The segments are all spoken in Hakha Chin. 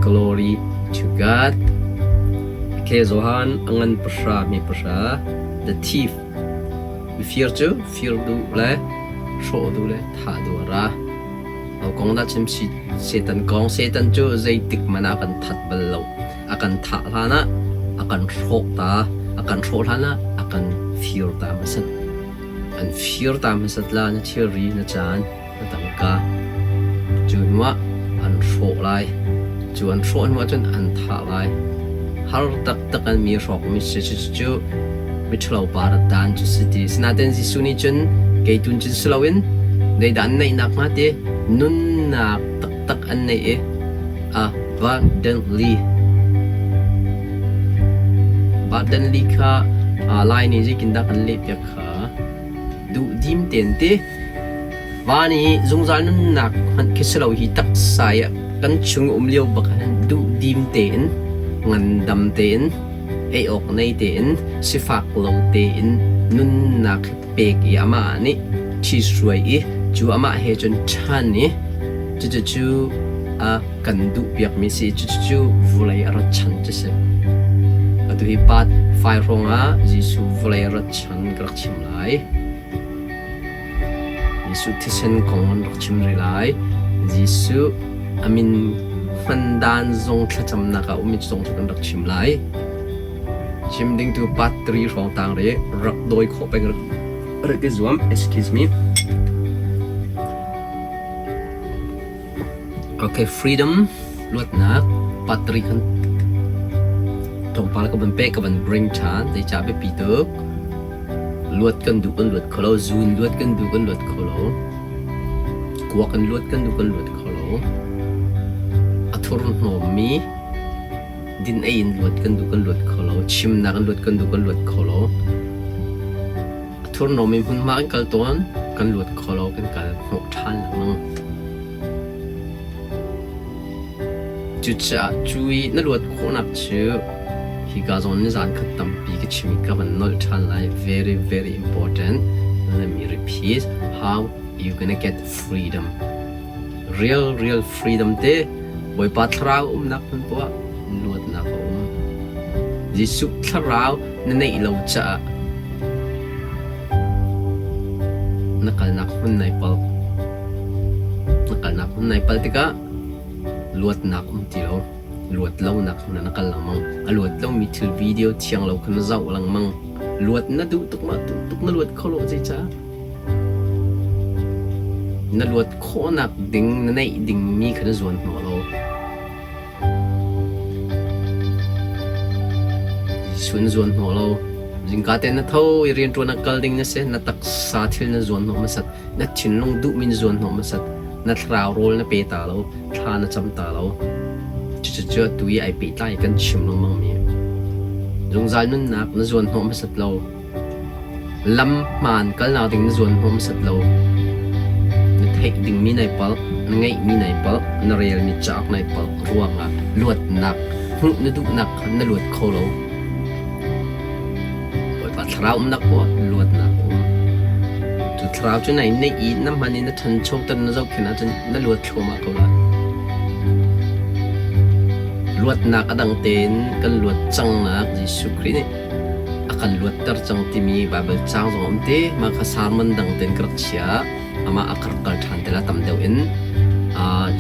Glory to God. Okay, Johan a ngan pahra mi pahra the thief mifir cu fir duh le hrawh duh le thah duh a ra. Ho kong dah chim si Satan kong Satan cu zeitik hmanh ah a kan that bal lo. A kan thah hlan ah a kan hrawk ta, a kan hrawh hlan ah a kan fir ta hmasat. An fir ta hmasat la na thilri na caan na tangka. Cu hnuah an hrawh lai. Cu an hrawh hnuah cun an thah lai. Har taktak an mi hrawkmi si cu miṭhalo pa rat dan cu si ti. Sinain Jesuh nih cun kei tun cun si loin zeidah an neih nakhnga ti nunnak taktak an neih i abundantly abundantly kha Lai nih zeitindah kan leh piak kha duhdim tein ti Va nih zungzal nunnak hmanh khi si lo hi taksa i kan chung um lio bak ah hin duhdim tein ngandam tein ei awk nei tein sifak lo tein nunnak hi pek i amah nih ṭhihruai i cu amah he cun ṭhan i cucu a kan duhpiakmi si cucu vulei a rat chan cu si. Atu hi part 5 hrawng ah Jesuh vulei a rat chan ka rak chim lai. Jesuh thisen kong an rak chim rih lai. Jesuh a min hman dan zong thlacamnak ah um i zong cu kan rak chim lai. Chim ding tu part 3 hrawng tang ri rak dawi khawh peng rak rak i zuam. Excuse me. Okay, freedom luatnak part 3 kan tlawmpal ka van pek ka van bring ṭhan zeicah biapi tuk. Luat kan duh kan luat kho lo, zun luat kan duh kan luat kho lo, kuak in luat kan duh kan luat kho lo. A thurhnawmmi din ei in luat kan duh kan luat kho lo, chimnak in luat kan duh kan luat kho lo. A thurhnawmmi hmunhma kan kal tawn, kan luat kho lo, kan kal hnawh ṭhan lengmang. Cucaah cu i na luat khawhnak cu hika zawn nizaan khat tampi ka chim i ka van nolh ṭhan lai. Very very important. Let me repeat how you gonna get freedom. Real real freedom te Bawipa thlarau umnak hmun poah luatnak a um. Jesuh thlarau na neih lo caah na kalnak hmun nai palh. Na kalnak hmun nai pal tikah luatnak um ti lo. Luat lonak hmun ah na kal lengmang. A luat lomi thil video thiang lo kha na zoh lengmang. Luat na duh tuk ma duh tuk na luat kho lo zeicah? Na luat khawhnak ding na neih dingmi kha na zuan hnawh lo. Jesuh na zuan hnawh lo. Zingka te na tho i rianṭuan ah kal ding na si. Na taksa thil na zuan hnawh hmasat. Na thinlung duhmi na zuan hnawh hmasat. Na thlarau rawl na pe ta lo. Thla na cam ta lo. Cucu atu i ai pehtlai kan chim lengmangmi. Zungzal nunnak na zuan hnawh hmasat lo. Lam hmaan kalnak ding na zuan hnawh hmasat lo. Na theih dingmi nai palh, na ngeihmi nai palh, na relmi cauk nai palh ruangah luatnak hmuh na duhnak kha na luat kho lo. Bawipa thlarau umnak poah luatnak a um. Cu thlarau cu nai neih i na hman i na ṭhanchoter na zohkhenh ahcun na luat thluahmah ko lai. Luatnak a dang tein kan luat cangnak Jesuh Khrih nih a kan luatter cang timi Baibal caang zong a um te. Mah kha sermon dang tein ka rak chia. Amah a ka rak kal ṭhan te la tam deuh in.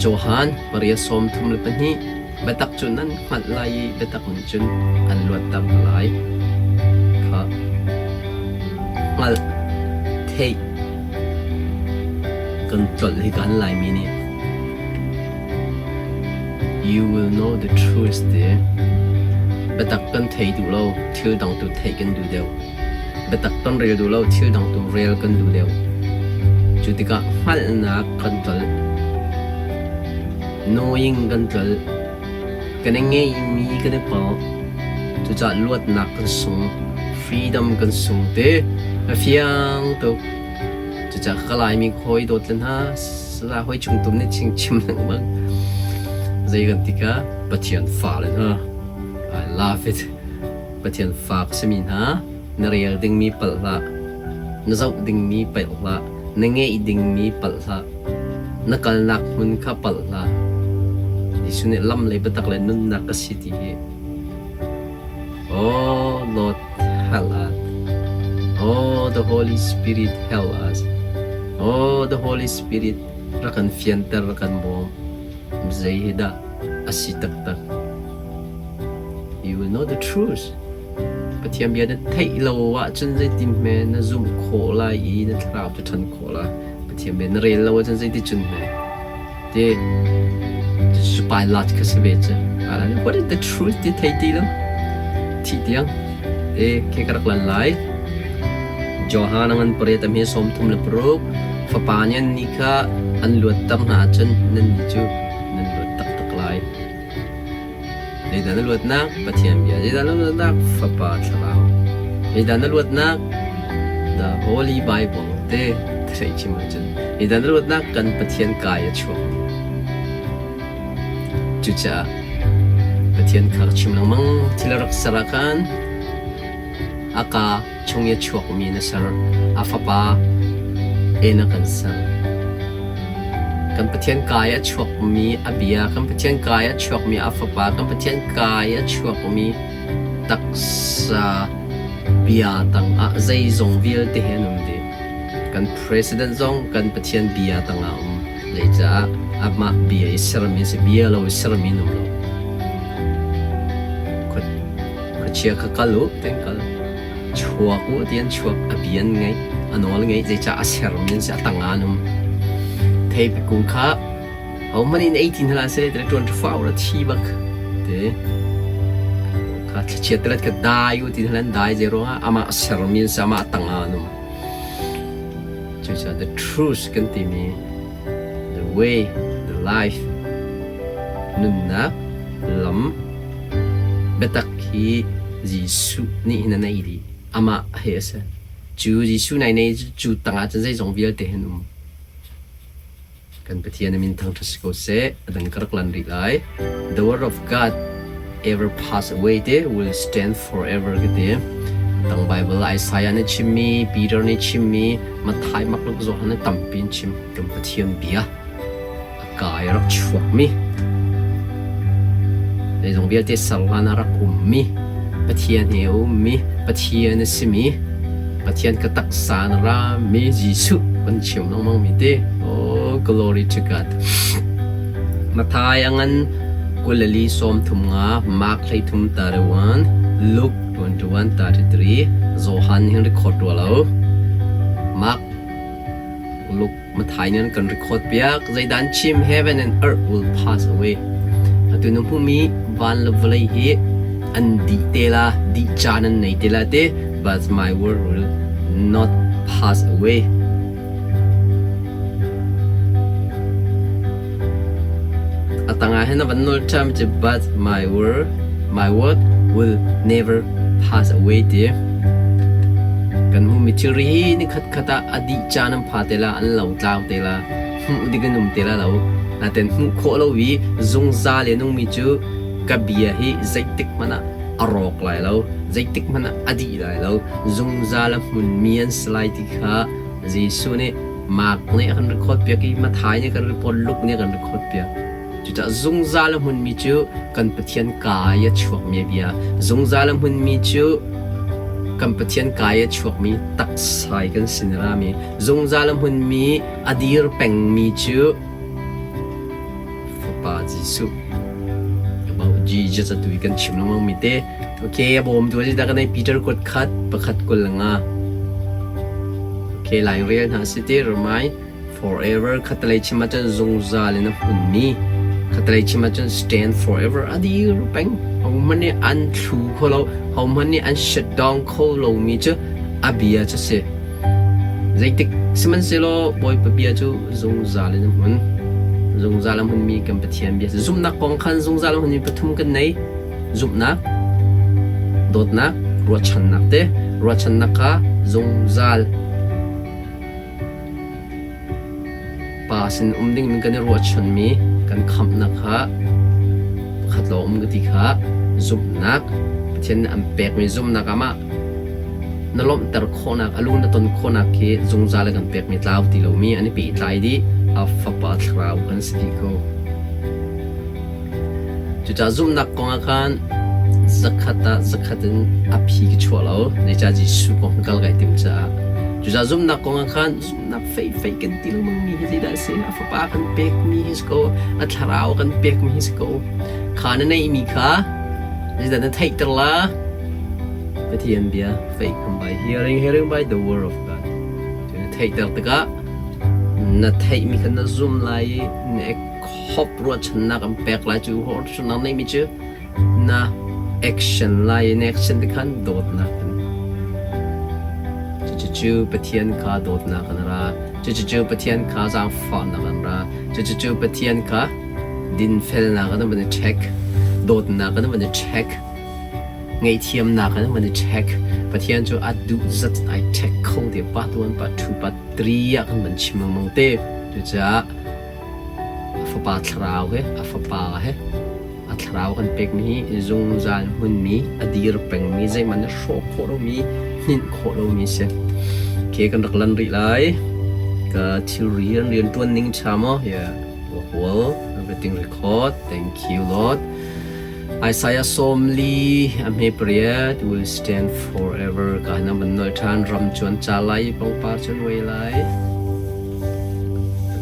Johan pariat 32 biatak cu nan hngalh lai i biatak nih cun an luatter hna lai. Kha hngalh theih kan tlolh hi kan Laimi nih You will know the truth ti. Biatak kan thei duh lo, thil dang tu theih kan duh deuh. Biatak kan rel duh lo, thil dang tu rel kan duh deuh. Cu tikah hngalhnak kan tlolh. Knowing kan tlolh. Kan i ngeihmi kan i palh. Cucaah luatnak kan sung. Freedom kan sung ti. A fiang tuk. Cucaah ka Laimi hawi dawt le hna, Saza hoi chung tum nih ching chim lengmang. Zei kan tika Pathian fa le hna. I love it. Pathian fa ka simi hna na rel dingmi palh hlah. Na zoh dingmi palh hlah. Na ngeih dingmi palh hlah. Na kalnak hmun kha palh hlah. Jesuh nih lam le biatak le nunnak ka si ti hi Oh Lord help us. Oh the Holy Spirit help us. Oh the Holy Spirit rak kan fianter rak kan bawm. Zei hi dah a si taktak? You will know the truth. Pathian bia na theih lo ahcun zeitin hme na zumh khawh lai i na thlarau cu ṭhan khawh lai. Pathian bia na rel lo ahcun zeiticun hme? Ti cu Pilate kha si ve cu. Pilate nih what is the truth ti thei ti lo. Thih tiang te khi ka rak lan lai. Johan a ngan pariat a hme 36 fapa nih an nih kha an luatter hna ahcun nannih cu nan luat taktak lai. Zeidah na luatnak? Pathian bia. Zeidah na luatnak? Fapa Thlarau. Zeidah na luatnak? The Holy Bible te theih chim ahcun. Zeidah na luatnak? Kan Pathian kai a chuak. Cucaah Pathian kha chim lengmang thil a rak ser ah khan a ka chung i a chuakmi na ser. A fapa in a kan ser. Kan Pathian kai a chuakmi a bia, kan Pathian kai a chuakmi a fapa, kan Pathian kai a chuakmi taksa bia tangah zeizong vialte he an um dih. Kan president zong kan Pathian bia tangah a um. Zeicah amah bia i sermi a si, bia lo i sermi an um lo. Khuachia kha kal u ti an kal. Chuak u ti an chuak. A bia an ngaih. A nawl an ngaih. Zeicah a sermi an si. A tang ah an um. Theipi kung kha hohmanh in ei ti hna hlah seh ti ṭuan ṭha ra thi bak ti. Kha thlachiat telet kha dai u ti hna an dai zei ruangah amah sermi an si. Amah tang ah an um. Cucaah the truth kan timi the way, the life, nunnak lam Biatak hi Jesuh nih hin a neih dih. Amah he a si. Cu Jesuh nai nei cu tangah cun zeizong vialte hin um. Kan Pathian a min thangṭhat si ko seh. A dang ka rak lan rih lai. The word of God ever pass away te will stand forever ka ti. Tang Bible Isaiah nih chimmi, Peter nih chimmi, Matthai, Mark, Luke, Johan nih tampi in chim. Kan Pathian bia. Ka i rak chuakmi, zeizong vialte ser hlan ah rak ummi, Pathian he a ummi, Pathian a simi, Pathian ka taksa na rami Jesuh kan chim lengmang mi te. Oh, glory to God. Matthai a ngan 24 30, Mark 13 31, Luke 21 33, Johan hin record rua lo. Mark Luke Mathai nih an kan record piak. Zeidah an chim? Heaven and earth will pass away. Atu na hmuhmi van le vawlei hi an dih te la, dih caan an nei te la te, but my word will not pass away. A tangah hin a van nawl ṭham cu but my word will never pass away ti. Kan hmuhmi thilri hi nikhat khat ah a dih caan an pha te la, an lo tlau te la, hmuh ding an um te la lo. Naten hmuh khawh lo i zungzal i a nungmi cu ka bia hi zeitik hmanh ah a rawk lai lo, zeitik hmanh ah a dih lai lo, zungzal a hmunmi an si lai ti kha Jesuh nih Mark nih a kan record piak i Matthai nih a kan report, Luke nih a kan record piak. Cucaah zungzal a hmunmi cu kan Pathian kaa i a chuakmi a bia. Zungzal a hmunmi cu kan Pathian kaa i a chuakmi taksa i kan sin a rami. Zungzal a hmunmi a dir pengmi cu Fapa Jesuh. About Jesus atu i kan chim lengmangmi te. Okay, a bawmtu a si dah kan ei Peter kuat khat pakhat 25. Okay, lain rel hna si ti ramai forever khatalei chim ahcun zungzal in a hmunmi khatalei chim ahcun stand forever a dir peng hohmanh nih an thlu kho lo hohmanh nih an shut down kho lomi cu a bia cu si Zeitik sihmanhsehlaw Bawipa bia cu zungzal in a hmun. Zungzal a hmunmi kan Pathian bia. Zumhnak kong khan zungzal a hmunmi pathum kan nei. Zumhnak, dawtnak, ruahchannak te. Ruahchannak kha zungzal Pa sin um ding kan i ruahchanmi kan khamhnak kha pakhat lawng um ka ti kha zumhnak Pathian nih an pekmi zumhnak ah mah na lawmhter khawhnak a lu na ton khawhnak khi zungzal a kan pekmi tlau ti lomi an i pehtlai dih a fapa thlarau kan si dih ko. Cucaah zumhnak kong ah khan zakhat ah zakhat in a phi ka chuah lo. Zeicah Jesuh kong kal kai tim caah. Cucaah zumhnak kong ah khan zumhnak feifei kan ti lengmangmi hi zeidah a si? A fapa kan pekmi hi si ko. A thlarau kan pekmi hi si ko. Kha na neihmi kha zeidah na theihter la? Pathian bia faith come by hearing, hearing by the word of God. Cu na theihter tikah na theihmi kha na zum lai i na hop ruahchannak an pek lai cu ruahchannak neihmi cu na action lai i na action ti khan dawtnak kan cucu Pathian kha dawtnak an ra cucu Pathian kha zaangfahnak an ra cucu Pathian kha dinfelnak an van i check dawtnak an van i check ngaihthiamnak an van i check Pathian cu a duh zat ai check kho te part 1 part 2 part 3 ah kan van chim lengmang te cucaah A fapa thlarau he a fapa he a thlarau kan pekmi hi zungzal hmunmi a dir pengmi zeihmanh nih hrawh khawh lomi hninh khawh lomi a si. Okay, kan rak lan rih lai. Ka thilri an rianṭuan ning ṭha maw? Yeah, work well, everything record. Thank you, Lord. Isaiah 40 a hme pariat will stand forever ka na ban nol ṭhan ram cu an ca lai i pangpar cu an uai lai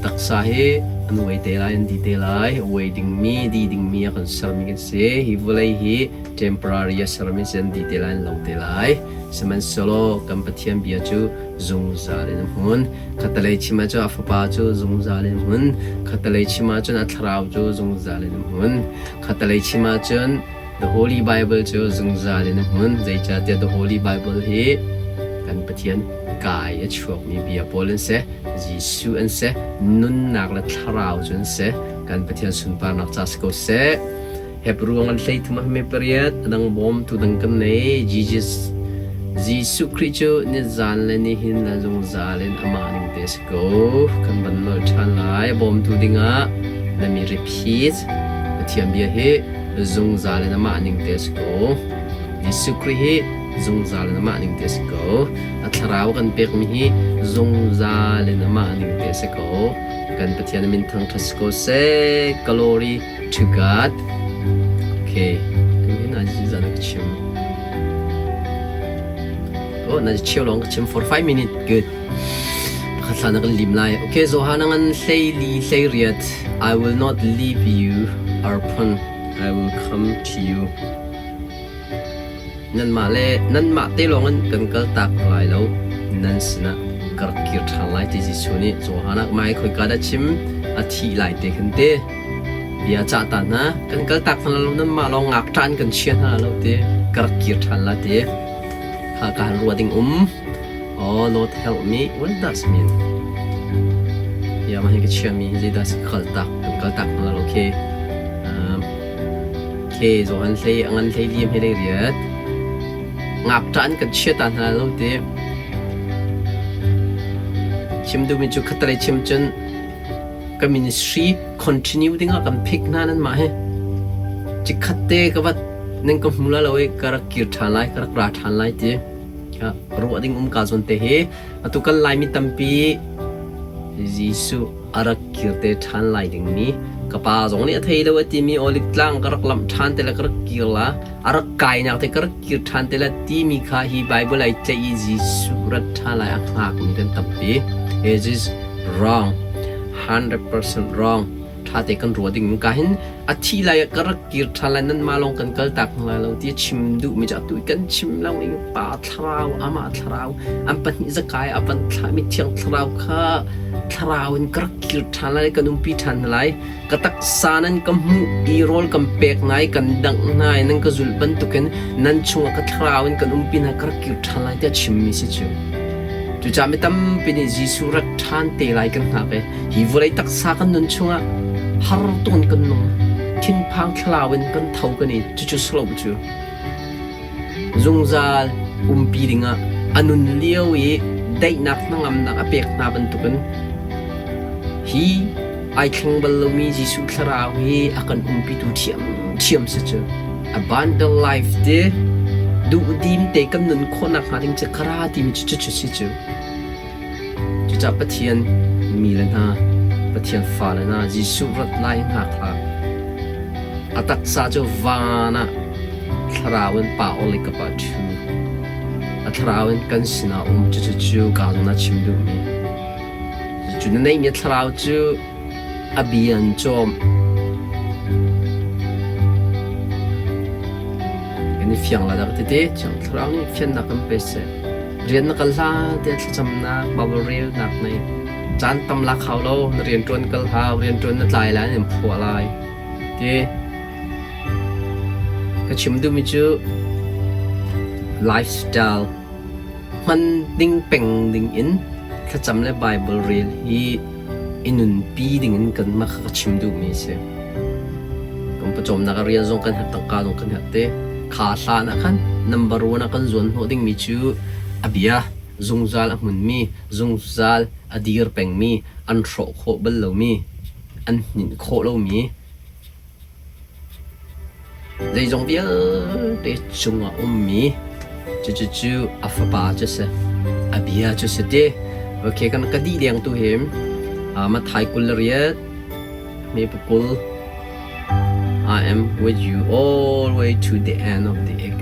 taksa hi an uai te lai an di te lai uai dingmi di dingmi a kan sermi kan si hi vawlei hi temporary a sermi si an di te lai an lo te lai sihmanhsehlaw kan Pathian bia cu zungzal in a hmun khatalei chim ah cun a fapa cu zungzal in a hmun khatalei chim ah cun a thlarau cu zungzal in a hmun Khatalei chim ahcun The Holy Bible cu zungzal in a hmun. Zeicahtiah The Holy Bible hi kan Pathian kai a chuakmi bia pawl an si, Jesuh an si, nunnak le thlarau cu an si. Kan Pathian sunparnak ca si ko seh. Hebrew an 13 ah 8 a dang bawmtu dang kan nei. Jesus Jesuh Khrih cu nizan le nihin le zungzal in amah ning te si ko. Kan van nolh ṭhan lai. Bawmtu dingah na mi repeat. Pathian bia hi zungzal in amah ning te si ko. Jesuh Khrih hi zungzal in amah ning te si ko. A thlarau kan pekmi hi zungzal in amah ning te si ko. Kan Pathian min thangṭhat si ko seh. Glory to God. Okay. Tu hi na zan ka chim. Oh, na cheu lawng ka chim for 5 minutes. Good. Pakhat hlan ah kan lim lai. Okay, Johan ngan hleili hleiriat. I will not leave you orphan. I will come to you. Nanmah le nanmah te lawng in kan kal tak lai lo. Nan sinah ka rak kir ṭhan lai ti Jesuh nih Johan ah mai khoika dah chim a thih lai te khan te. Bia cah ta hna kan kal tak hna lo nanmah lawng ngakṭah in kan chia hna lo ti ka rak kir ṭhan la ti. Kha ka han ruah ding um. Oh Lord help me. What does mean? Ya mah hi ka chiami hi zeidah si kal tak kan kal tak hna lo okay. Um, okay Johan hlei a ngan hlei liam he lei riat. Ngakṭah an kan chia ta hna lo ti. Chim duhmi cu khatalei chim cun ka ministry continue dingah kan pick hna nan mah hi. Cikhat te ka vat nan ka hmu la lo i ka rak kir ṭhan lai ka rak ra ṭhan lai ti. Ruah ding um ka zawn te hi atu kan Laimi tampi Jesuh a rak kir te ṭhan lai dingmi ka pa zong nih a thei lo a timi Olive tlang ka rak lamh ṭhan te le ka rak kir la a rak kainak te ka rak kir ṭhan te la timi kha hi Bible ai tlaih i Jesuh rat ṭhan lai a hngakmi kan tampi. It is wrong. 100% wrong. Ṭha te kan ruah ding ka hin a thi lai ah ka rak kir ṭhan lai nanmah lawng kan kal tak hna lai lo ti a chim duhmi cu atu i kan chim lo in pa thlarau amah thlarau an pahnih zakai a van thlahmi thiang thlarau kha thlarau in ka rak kir ṭhan lai kan umpi ṭhan hna lai ka taksa nan ka hmuh i rawl kan pek hna i kan dangh hna i nan ka zulh bantukin nan chungah ka thlarau in kan umpi hna ka rak kir ṭhan lai tiah chimmi si cu cucaah mi tampi nih Jesuh rat ṭhan te lai kan hngak i Hi vawlei taksa kan nun chungah har tawn kan nung. Thinphang thlarau in kan tho kan i cucu silo cu. Zungzal umpi dingah a nun lio i daihnak hnangamnak a pek hna bantukin hi ai thleng bal lomi Jesuh thlarau hi a kan umpitu ṭhiamṭhiam si cu. Abundant life te duhdim te kan nun khawhnak hnga ding cu ka ra timi cu cucu si cu. Cucaah Pathian mi le hna, Pathian fale hna, Jesuh rat lai hngak hlah. A taksa cu van ah thlarau in pa or le ka pa ṭhu. A thlarau in kan sinah um. Cucu cu ka zawn ah chim duhmi. Cucu na neihmi thlarau cu a bia an cawm. Kan i fiang la dah tete Thiang Thlarau nih fiannak kan pe seh. Rian na kal hlan te thlacamnak, Bible relnak nei. Caan tam lak hau lo, na rian ṭuan kal hau, rian ṭuan na tlai lai, nan phuah lai. Ti ka chim duhmi cu lifestyle hman ding peng ding in thlacam le Bible rel hi i nunpi ding in kanmah kha ka chim duhmi a si. Kan pawcawmnak ah rian zong kan herh, tangka zong kan herh te. Kha hlan ah khan number one ah kan zuan hnawh dingmi cu a bia zungzal a hmunmi, zungzal a dir pengmi, an hrawh khawh bal lomi, an hninh khawh lomi, Zeizong vialte cungah ummi cucu a fapa cu si, a bia cu si ti. Okay, kan ka dih deng tu hi Matthai 28 me pakul I am with you all the way to the end of the age.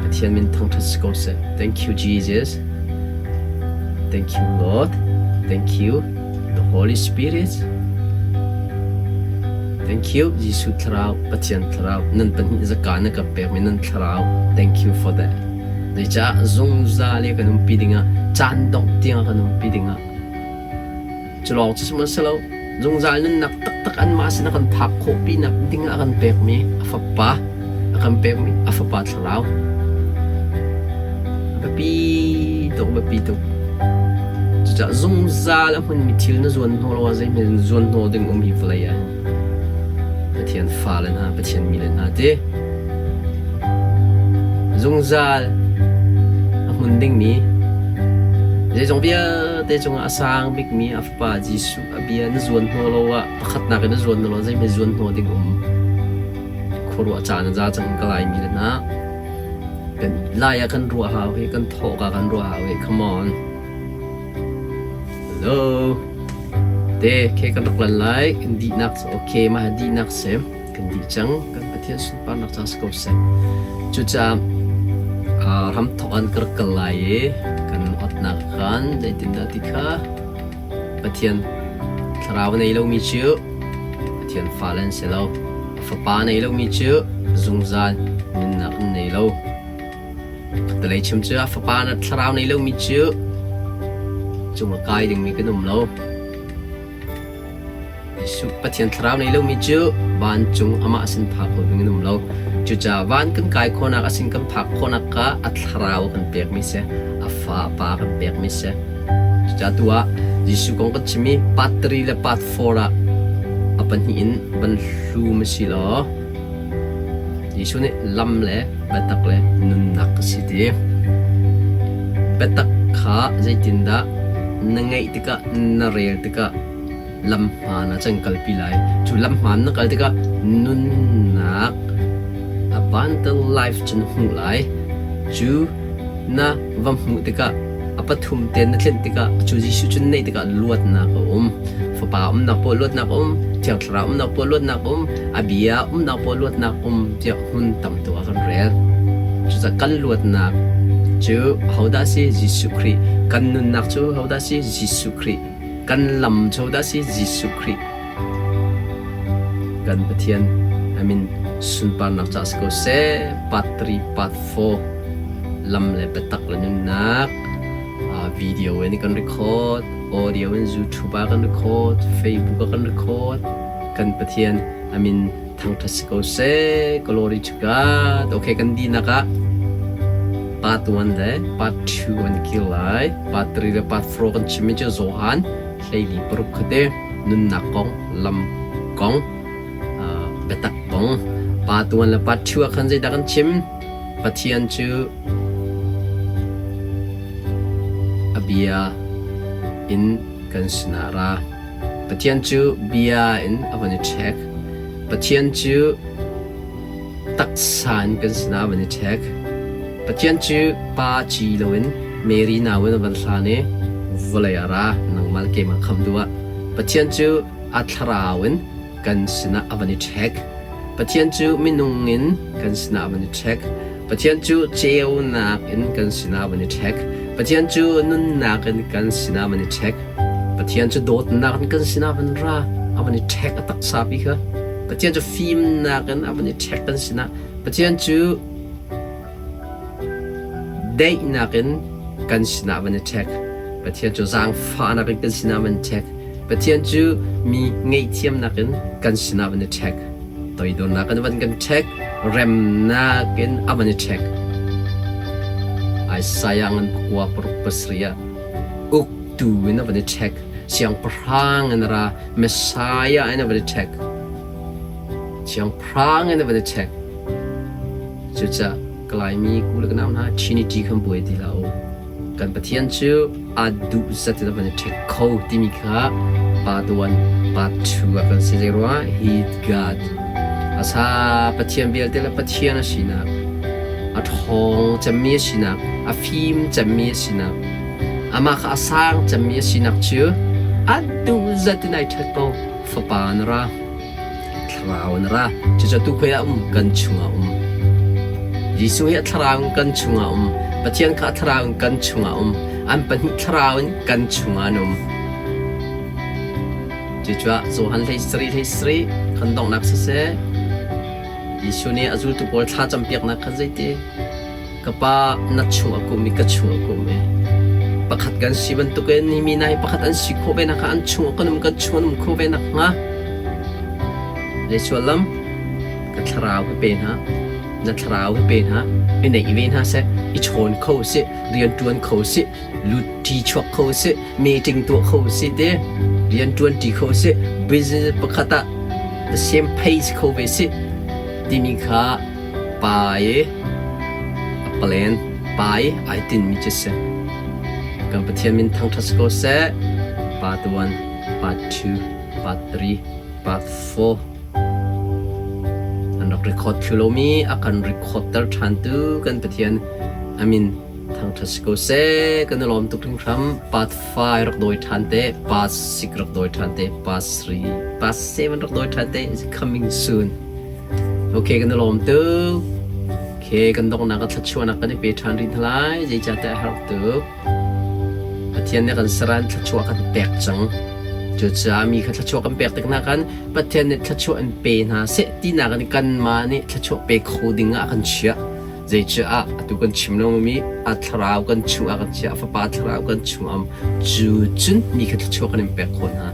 Pathian min thangṭhat si ko seh. Thank you Jesus. Thank you Lord. Thank you the Holy Spirit. Thank you Jesuh thlarau, Pathian thlarau, nan pahnih zaka na ka pekmi nan thlarau. Thank you for that. Zeicah zungzal i kan umpi dingah, caan dongh tiang kan umpi dingah Cu lawng cu sihmanhsehlaw zungzal nunnak taktak anmah sin a kan phak khawh pinak ding ah a kan pekmi a Fapa, a kan pekmi a Fapa Thlarau. A biapi tuk, a biapi tuk. Cucaah zungzal a hmunmi thil na zuan hnawh lo ah zeihmanh zuan hnawh ding um hi vawlei ah hin. Pathian fale hna, Pathian mi le hna ti. Zungzal a hmun dingmi zeizong vialte cungah a sang bikmi a Fapa Jesuh a bia na zuan hnawh lo ah pakhatnak in na zuan hnawh lo zeihmanh zuan hnawh ding um khuaruah caan a za cang ka Laimi le hna kan lai ah kan ruah hau hi kan thawh ka kan ruah hau hi come on Hello. Te ke kan rak lan lai. Kan dihnak okay mah dihnak si. Kan dih cang. Kan Pathian sunparnak ca si ko seh. Cucaah ram thok an ka rak kal lai i kan otnak khan zeitindah ti kha Pathian thlarau nei lomi cu Pathian fale an si lo. A fapa nei lomi cu zungzal nunnak an nei lo. Khatalei chim cu a fapa na thlarau nei lomi cu cung a kai dingmi kan um lo. Jesuh Pathian thlarau nei lomi cu vancung amah sin phak kho ding an um lo. Cucaah van kan kai khawhnak a sin kan phak khawhnak kha a thlarau a kan pekmi si, a fa pa kan pekmi si. Cucaah tu ah Jesuh kong kan chim i part 3 le part 4 ah a pahnih in van hlum a si law Jesuh nih lam le biatak le nunnak a si ti. Biatak kha zeitindah na ngeih tikah na rel tikah lam hmaan ah cun kalpi lai. Cu lam hmaan na kal tikah nunnak abundant life cu na hmuh lai. Cu na va hmuh tikah a pathum te na tlinh tikah cu Jesuh cu na neih tikah luatnak a um. Fapa umnak paoh luatnak a um, Thiang Thlarau umnak paoh luatnak a um, a bia umnak paoh luatnak um tiah hmun tam tuk ah kan rel. Cucaah kan luatnak cu hodah si? Jesuh Khrih. Kan nunnak cu hodah si? Jesuh Khrih. Kan lam cu hodah si? Jesuh Khrih. Kan Pathian a min sunparnak ca si ko seh. Part 3, part 4 lam le biatak le nunnak video in kan record, audio in YouTube ah kan record, Facebook ah kan record. Kan Pathian a min thangṭhat si ko seh. Glory to God. Okay, kan dinak ah part 1 le part 2 an kir lai. Part 3 le part 4 kan chimmi cu Johan hleili paruk khate nunnak kong, lam kong, biatak kong. Part 1 le part 2 ah khan zeidah kan chim? Pathian cu a bia in kan sinah ra. Pathian cu bia in a van i ṭhek. Pathian cu taksa in kan sinah a van i ṭhek. Pathian cu pa ci loin Mary nau in a van hlan i vawlei ah ra, nangmah le keimah khamh duh ah. Pathian cu a thlarau in kan. kan sinah a van i ṭhek. Pathian cu minung in kan sinah a van i ṭhek. Pathian cu ceunak in kan sinah a van i ṭhek. Pathian cu nunnak in kan sinah a van i ṭhek. Pathian cu dawtnak in kan sinah a van ra, a van i ṭhek a taksa pi kha. Pathian cu fimnak in a van i ṭhek kan sinah. Pathian cu Daihnak in kan sinah van i ṭhek. Pathian cu zaangfahnak in kan sinah van i ṭhek. Pathian cu mi ngaihthiamnak in kan sinah van i ṭhek. Toidornak in van kan ṭhek. Remnak in a van i ṭhek. Isaiah ngan pakua paruk pasarih ah uktu in a van i ṭhek. Siangpahrang in a ra. Messiah in a van i ṭhek. Siangpahrang in a van i ṭhek. Cucaah ka Laimi ku le ka nau hna Trinity kan buai ti hlah u. Kan Pathian cu aa duh zat in a van i ṭhek kho timi kha part 1, part 2 ah kan si. Zeiruangah He God. Asa Pathian vialte le Pathian a sinak, a ṭhawng cemmi a sinak, a fim cemmi a sinak, amah kha a sang cemmi a sinak cu a duh zat in ai ṭhet ko. Fapa na ra. Thlarau in a ra. Cucu tu khoi ah um? Kan chungah um. Jesuh hi a thlarau in kan chungah um. Pathian kha a thlarau in kan chungah um. An pahnih thlarau in kan chungah an um. Cucaah Johan hlei sarih hlei sarih kan donghnak siseh, Jesuh nih a zultu pawl thla campiaknak kha zeiti? Ka pa na chung a kum i ka chung a kum i pakhat kan si bantukin hi mi hna hi pakhat an si khawh ve nakhnga an chung kan um kan chung an um khawh ve nakhnga zei sullam ka thlarau hi pe hna na thlarau hi pe hna i neih ve hna seh i chawn kho sih rian ṭuan kho sih lut ṭi chuak kho sih meeting tuah kho sih te rian ṭuan ṭi kho sih business pakhat ah the same pace kho ve sih timi kha Pa i a palen pa i ai tinhmi cu a si. Kan Pathian min thangṭhat si ko seh. Part 1, Part 2, Part 3, Part 4 an rak record thlu lomi a kan record ter ṭhantu kan Pathian a min thangṭhat si ko seh. Kan i lawm tuk hringhran. Part 5 rak dawi ṭhan te, Part 6 rak dawi ṭhan te, Part 3, Part 7 rak dawi ṭhan te is coming soon. Ok, kan i lawm tuk. Ok, kan donghnak ah thluachuahnak kan i pe ṭhan rih hna lai. Zeicahtiah a herh tuk. Pathian nih kan saran thluachuah kan pek cang. Cucaah mi kha thluachuah kan pek tik hna khan Pathian nih thluachuah in pe hna seh tinak in kanmah nih thluachuah pe kho ding ah a kan chiah. Zeicah atu kan chim lengmangmi a thlarau kan chung ah kan chiah, a fapa thlarau kan chung ah um. Cu cun mi kha thluachuah kan in pek khawh hna.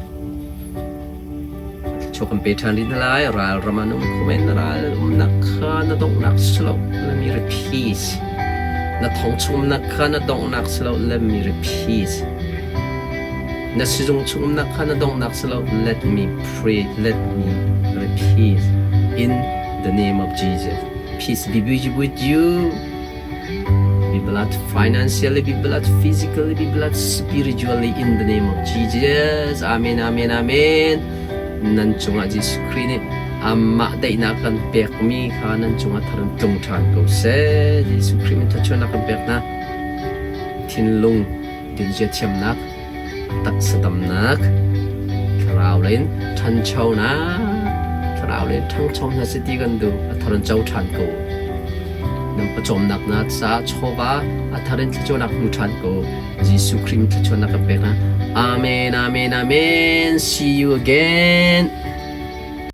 Thluachuah kan pe ṭhan rih hna lai. Ral ram ah na um kho men. Na ral umnak kha na donghnak si lo. Let me repeat. Na thong chung umnak kha na donghnak si lo. Let me repeat. Na sizung chung umnak kha na donghnak si lo. Let me pray. Let me repeat. In the name of Jesus. Peace be with you. Be blessed financially, be blessed physically, be blessed spiritually in the name of Jesus. Amen, amen, amen. Nan cungah Jesuh Khrih nih amah daihnak kan pekmi kha nan cungah thar in tlung ṭhan ko seh. Jesuh Khrih min thluachuahnak kan pek hna. Thinlung dinzia thiamnak, taksa damnak, thlarau lei in ṭhanchonak, thlarau lei in ṭhangcho hna seh ti kan duh. A thar in co ṭhan ko. Nan pawcawmnak na caah chawva a thar in thluachuahnak hmu ṭhan ko. Jesuh Khrih min thluachuahnak kan pek hna. Amen, amen, amen. See you again.